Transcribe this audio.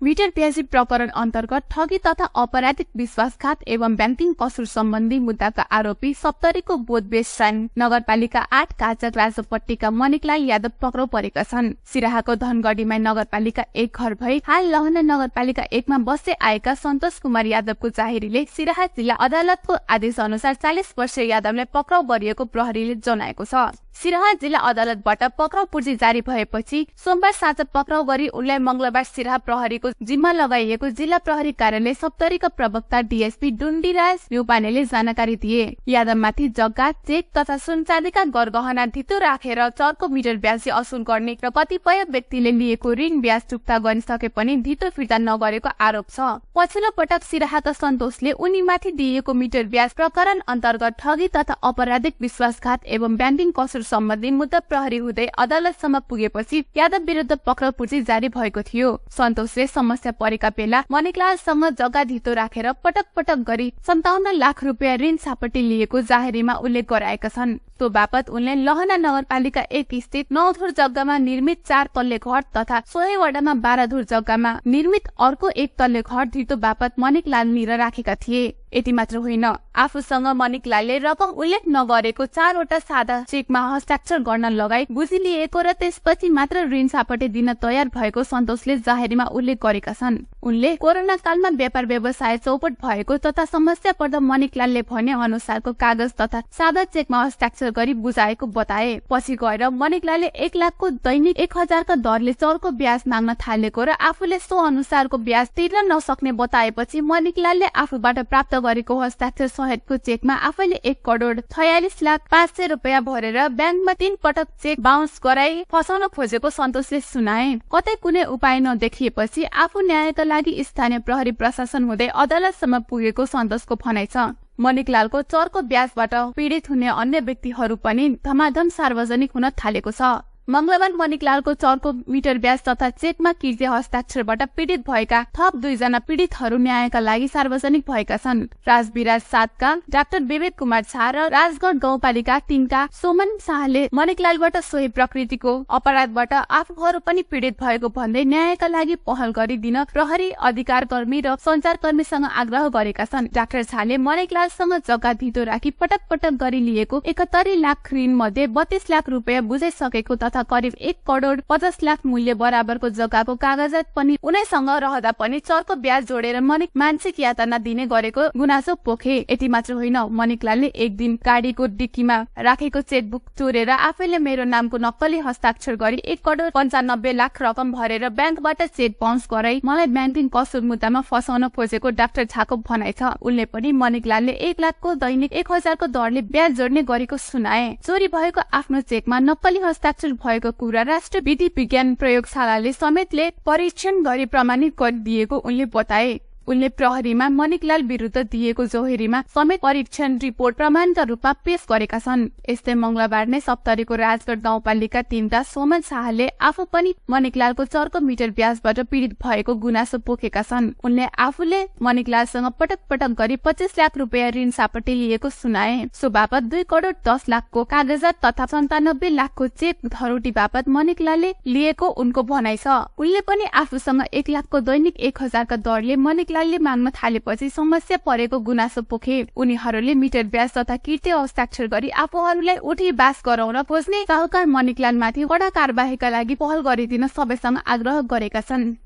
मेटरब्याजी प्रकरण अन्तर्गत ठगी तथा अपराधिक विश्वासघात एवं ब्याङ्किङ कसुर सम्बन्धी मुद्दाका आरोपी सप्तरीको बोधबेस साइन नगरपालिका 8 काचक राजपट्टीका मनिकलाल यादव पक्राउ परेका छन्। सिराहाको धनगढीमा नगरपालिका 1 घर भई हाल लहना नगरपालिका 1 मा बस्दै आएका सन्तोष कुमार यादवको जाहेरीले सिराहा जिल्ला अदालतको आदेश अनुसार 40 वर्षीय यादवलाई पक्राउ गरिएको प्रहरीले जनाएको छ। सिराहा जिल्ला अदालतबाट पक्राउ पूर्जी जारी भएपछि सोमबार साँझ पक्राउ गरी उनलाई मंगलबार सिराहा प्रहरीको जिम्मा लगाइएको जिल्ला प्रहरी कार्यालय सप्तरीका प्रवक्ता डीएसपी डुन्डीराज न्युपानेले जानकारी दिए। यादवमाथि जग्गा, चेक तथा सुनचाँदीका गरगहना धितो राखेर चर्को मिटर ब्याज असुल गर्ने र कतिपय व्यक्तिले लिएको ऋण ब्याज चुक्ता गरिसके पनि धितो फिर्ता नगरेको आरोप छ। पछिल्लो पटक सिराहाका सन्तोषले उनीमाथि दिएको मिटर ब्याज प्रकरण अन्तर्गत ठगी तथा अपराधिक विश्वासघात एवं ब्याङ्किङ कसुर सम्बन्धी मुद्दा प्रहरी हुँदै अदालतसम्म पुगेपछि यादव विरुद्ध पक्राउ पूर्जी जारी भएको थियो। सन्तोषले समस्या परेका बेला मनिकलालसँग जग्गा धितो राखेर पटक पटक गरी 57 लाख रुपियाँ ऋण सापटी लिएको जाहेरीमा उल्लेख गराएका छन्। त्यो बापत उनले लहना नगरपालिका 1 स्थित 9 धुर जग्गामा निर्मित 4 तल्ले घर तथा सोही वडामा 12 धुर जग्गामा निर्मित अर्को 1 तल्ले घर धितो बापत मनिकलाल लिएर राखेका थिए। यति मात्र होइन, आफूसँग मनिकलालले रकम उल्लेख नगरेको 4 वटा सादा चेकमा हस्ताक्षर गर्न लगाई बुझी लिएको र त्यसपछि मात्र ऋण सापटे दिन तयार भएको सन्तोषले जाहेरीमा उल्लेख गरेका छन्। उनले कोरोना कालमा व्यापार व्यवसाय चौपट भएको तथा समस्या पर्दा मनिकलालले भने अनुसारको कागज तथा सादा चेकमा हस्ताक्षर गरी बुझाएको बताए। पछि गएर मनिकलालले 1 लाखको दैनिक 1000 का दरले चर्को ब्याज माग्न थालेको र आफूले सो अनुसारको ब्याज तिर्न नसक्ने बताएपछि मनिकलालले आफूबाट प्राप्त गरेको हस्ताक्षर सहितको चेकमा आफैले 1,46,05,00,000 रुपियाँ भरेर ब्याङ्कमा 3 पटक चेक बाउन्स गराई फसाउन खोजेको सन्तोषले सुनाए। कतै कुनै उपाय नदेखिएपछि आफू न्यायका लागि स्थानीय प्रहरी प्रशासन हुँदै अदालतसम्म पुगेको सन्तोषको भनाइ छ। मनिकलालको चर्को ब्याजबाट पीडित हुने अन्य व्यक्तिहरू पनि धमाधम सार्वजनिक हुन थालेको छ। मंगलबार मनिकलालको चर्को मिटर ब्याज तथा चेकमा किर्ते हस्ताक्षरबाट पीडित भएका थप 2 जना पीडितहरू न्यायका लागि सार्वजनिक भएका छन्। राजविराज 7 का डाक्टर विवेक कुमार झा र राजगढ गाउँपालिका 3 का सोमन शाहले मनिकलालबाट सोही प्रकृतिको अपराधबाट आफूहरू पनि पीडित भएको भन्दै न्यायका लागि पहल गरिदिन प्रहरी अधिकार कर्मी र सञ्चारकर्मीसँग आग्रह गरेका छन्। डाक्टर झाले मनिकलालसँग जग्गा धितो राखी पटक पटक गरी लिएको 71 लाख ऋण मध्ये 32 लाख रुपियाँ बुझाइसकेको तथा करिब 1,50,00,000 मूल्य बराबरको जग्गाको कागजात पनि उनैसँग रहँदा पनि चर्को ब्याज जोडेर मानसिक यातना दिने गरेको गुनासो पोखे। यति मात्र होइन, मनिकलालले एक दिन गाडीको डिक्कीमा राखेको चेकबुक चोरेर आफैले मेरो नामको नक्कली हस्ताक्षर गरी 1,95,00,000 रकम भरेर ब्याङ्कबाट चेक बाउन्स गराई मलाई ब्याङ्किङ कसुर मुद्दामा फसाउन खोजेको डाक्टर झाको भनाइ छ। उनले पनि मनिकलालले 1 लाखको दैनिक 1000 को दरले ब्याज जोड्ने गरेको सुनाए। चोरी भएको आफ्नो चेकमा नक्कली हस्ताक्षर भएको कुरा राष्ट्रिय विधि विज्ञान प्रयोगशालाले समेतले परीक्षण गरी प्रमाणित गरिदिएको उनले बताए। उनले प्रहरीमा मनिकलाल विरुद्ध दिएको जोहेरीमा समेत परीक्षण रिपोर्ट प्रमाणका रूपमा पेश गरेका छन्। यस्तै मंगलबार नै सप्तरीको राजगढ गाउँपालिका 3 का सोमन शाहले आफू पनि मनिकलालको चर्को मिटर ब्याजबाट पीडित भएको गुनासो पोखेका छन्। उनले आफूले मनिकलालसँग पटक पटक गरी 25 लाख रुपियाँ ऋण सापटी लिएको सुनाए। सो बापत 2,10,00,000 को कागजात तथा 97 लाखको चेक धरोटी बापत मनिकलालले लिएको उनको भनाइ छ। उनले पनि आफूसँग 1 लाखको दैनिक 1000 का दरले मनिकलालले माग्न थालेपछि समस्या परेको गुनासो पोखे। उनीहरूले मिटर ब्याज तथा किर्ते हस्ताक्षर गरी आफूहरूलाई उठी बास गराउन खोज्ने साहुकार मनिकलालमाथि कडा कारबाहीका लागि पहल गरिदिन सबैसँग आग्रह गरेका छन्।